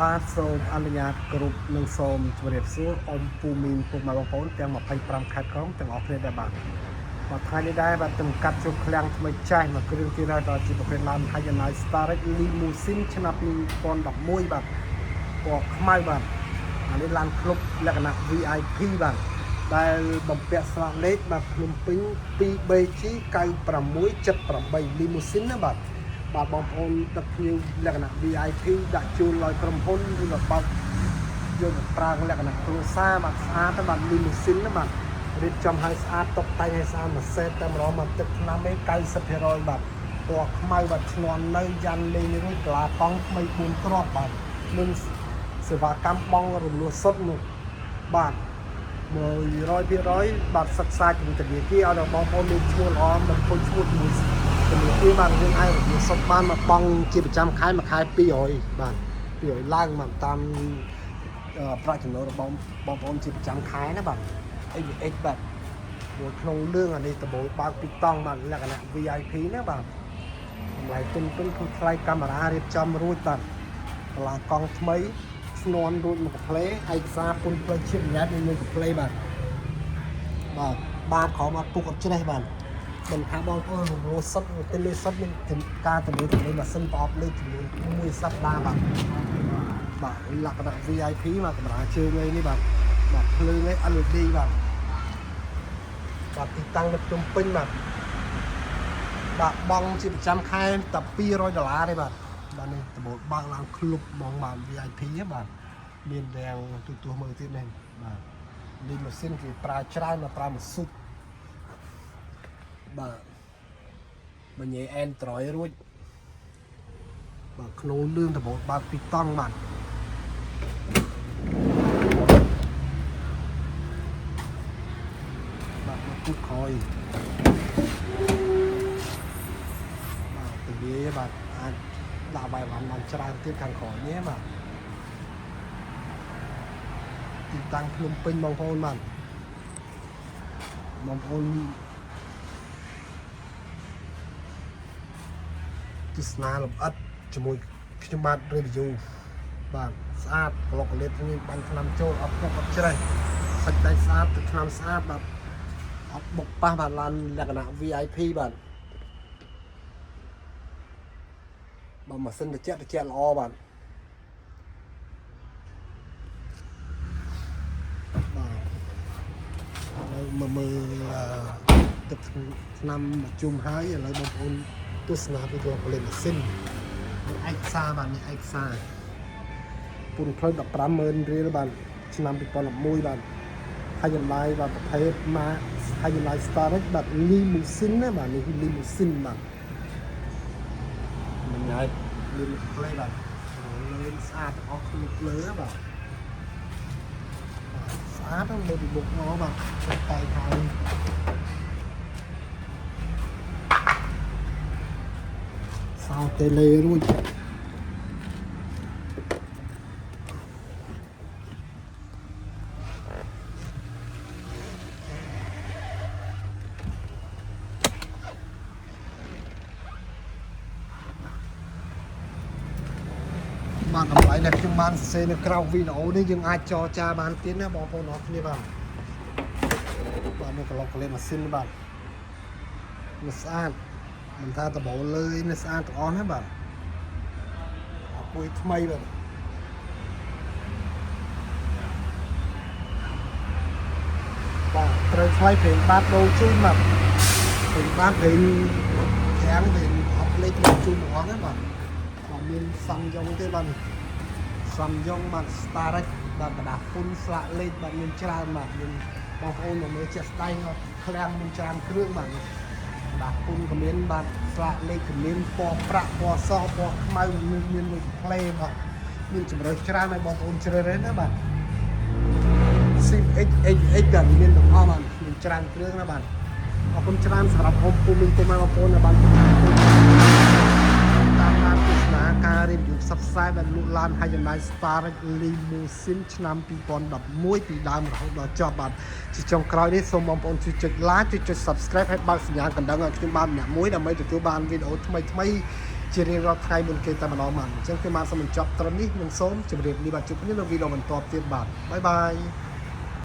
បាទសូមអនុញ្ញាតគ្រប់និងសូមជម្រាបសួរអ៊ំពូមីងពុកម៉ែបងប្អូនទាំង25ខេត្តក្រុងទាំងអស់គ្នាដែលបាទបាទថ្ងៃនេះដែរបាទទំកាត់ជួបឃ្លាំងថ្មីចាស់មួយគ្រឿងទៀតហើយបាទជាប្រភេទឡាន Hyundai Starex Limousine ឆ្នាំ2011បាទពណ៌ខ្មៅបាទអានេះឡានក្លុបលក្ខណៈ VIP បាទដែលបំពាក់ស្លាកលេខបាទភ្នំពេញ 2BG 9678 Limousine ណាបាទ បាទបងប្អូនដឹកភ្ញៀវលក្ខណៈ VIP ដាក់ជួលឲ្យក្រុមហ៊ុនឬក៏បើកយកមកប្រើលក្ខណៈគ្រួសារបាទស្អាតទៅបាទ limousine ណាបាទរៀបចំឲ្យស្អាតតុបតែងឲ្យស្អាតមួយសេតតែម្ដងមកទឹកថ្នាំឯង90%បាទពណ៌ខ្មៅបាទឈ្នន់នៅយ៉ាន់លេងរួចកាឡាកង់ថ្មី4គ្រាប់បាទមានសេវាកម្មបង់រំលោះសុទ្ធនោះបាទ100%បាទសិក្សាជាមួយធនាគារឲ្យដល់បងប្អូនមានឈ្មោះល្អមិនខូចឈ្មោះជាមួយធនាគារបាទយើងអាចរំលោះសុទ្ធបានមកបង់ជាប្រចាំខែមួយខែ200បាទ200ឡើងមកតាមប្រាក់ចំណូលរបស់បងប្អូនជាប្រចាំខែណាបាទ AVX បាទមួយក្នុងលឿងអានេះដបូលបើកពីតង់បាទលក្ខណៈ VIP ណាបាទតម្លៃទុនទុនធូរថ្លៃកាមេរ៉ារៀបចំរួចបាទបន្លាកង់ថ្មីស្នន់រួចមកកាផ្លេឯកសារពុនផ្លូវជាតិញ៉ាត់មួយកាផ្លេបាទបាទបាទក្រមអត់ពុកអត់ច្រេះបាទមិនថាបងប្អូនរំលោះសុទ្ធទៅលេសុទ្ធមានការទៅលេម៉ាស៊ីនប្រអប់លេខចំនួនមួយសប្តាហ៍បាទបាទលក្ខណៈ VIP បាទកម្រាលជើងអីនេះបាទបាទភ្លើងអី LED បាទបាទទីតាំងនៅភ្នំពេញបាទបាទបងជាប្រចាំខែតែ200ដុល្លារទេបាទបាទនេះដបូលបើកឡើងក្លុបហ្មងបាទ VIP ហ៎បាទមានទាំងទូទស្សន៍មើលទៀតនេះបាទលីម៉ូស៊ីនគេប្រើច្រើនមកប្រើម៉ាស៊ុតបាទបញ្ញា Android រួចបាទក្នុងលឿងដបូលបើកពីតង់បាទបាទមកគូតក្រោយបាទទលាយបាទអាចដាក់បាយបានបានច្រើនទៀតខាងក្រោយនេះបាទទីតាំងភ្នំពេញបងប្អូនបាទបងប្អូនទស្សនាលម្អិតជាមួយខ្ញុំបាទ review បាទស្អាតក្លុកកលៀតនេះបាញ់ថ្នាំចូលអត់ពុកអត់ច្រេះសាច់ដៃស្អាតទឹកថ្នាំស្អាតបាទអត់បុកប៉ះបាទឡានលក្ខណៈ VIP បាទបាទម៉ាស៊ីនត្រជាក់ត្រជាក់ល្អបាទបាទឥឡូវមកមើលអឺទឹកថ្នាំមកជុំហើយឥឡូវបងប្អូនទស្សនាពីក្លុកកលៀតម៉ាស៊ីននេះឯកសារបាទនេះឯកសារ ពន្ធផ្លូវ150,000រៀលបាទឆ្នាំ2011បាទហើយចម្លាយបាទប្រភេទម៉ាកហើយចម្លាយ Starex បាទ Limousine ណាបាទនេះ Limousine បាទមិនហើយ Limousine បាទលឿនស្អាតទាំងអស់ក្នុងលើបាទស្អាតណាស់មើលពីមុខមកបាទតែហើយសោតេលេរួចបាទតម្លៃដែលខ្ញុំបានសរសេរនៅក្រៅវីដេអូនេះយើងអាចចរចាបានទៀតណាបងប្អូនអរគ្នាបាទបាទនៅក្លុកក្លេម៉ាស៊ីនបាទវាស្អាតមិនថាដបូលលើនេះស្អាតទាំងអស់ណាបាទអពុយថ្មីបាទបាទត្រូវថ្លៃប្រេងបាទដូរជូនបាទប្រេងបាទប្រេងខាំងប្រេងអត់លេខជូនទាំងអស់ណាបាទអត់មានសំយ៉ងទេបាទសំយ៉ងបាទ Starex បាទกระดาษពុនស្លាកលេខបាទមានច្រើនបាទមានបងប្អូនមកមើលជាក់ស្ដែងអត់ឃ្លាំងមានច្រើនគ្រឿងបាទกระดาษពុនក៏មានបាទស្លាកលេខក៏មានពណ៌ប្រាក់ពណ៌សពណ៌ខ្មៅមានមានមួយផ្លេបាទមានជម្រើសច្រើនឲ្យបងប្អូនជ្រើសរើសណាបាទ CX HX បាទមានទាំងអស់បាទមានច្រើនគ្រឿងណាបាទអរគុណច្រើនសម្រាប់ហូបពូមីងពុកម៉ែបងប្អូនដែលបានតាមដានទស្សនាការ review ផ្សព្វផ្សាយបានលក់ឡាន Hyundai Starex Limousine ឆ្នាំ2011ពីដើមរហូតដល់ចប់បាទជាចុងក្រោយនេះសូមបងប្អូនជួយចុច like ជួយចុច Subscribe ហើយបើកសញ្ញាកណ្ដឹងឲ្យខ្ញុំបានម្នាក់មួយដើម្បីទទួលបានវីដេអូថ្មីៗ ជារៀងរាល់ថ្ងៃមុនគេតែម្ដងបាទអញ្ចឹងខ្ញុំបានសូមបញ្ចប់ត្រឹមនេះនិងសូមជម្រាបលាបាទជួបគ្នានៅវីដេអូបន្តទៀតបាទ bye bye.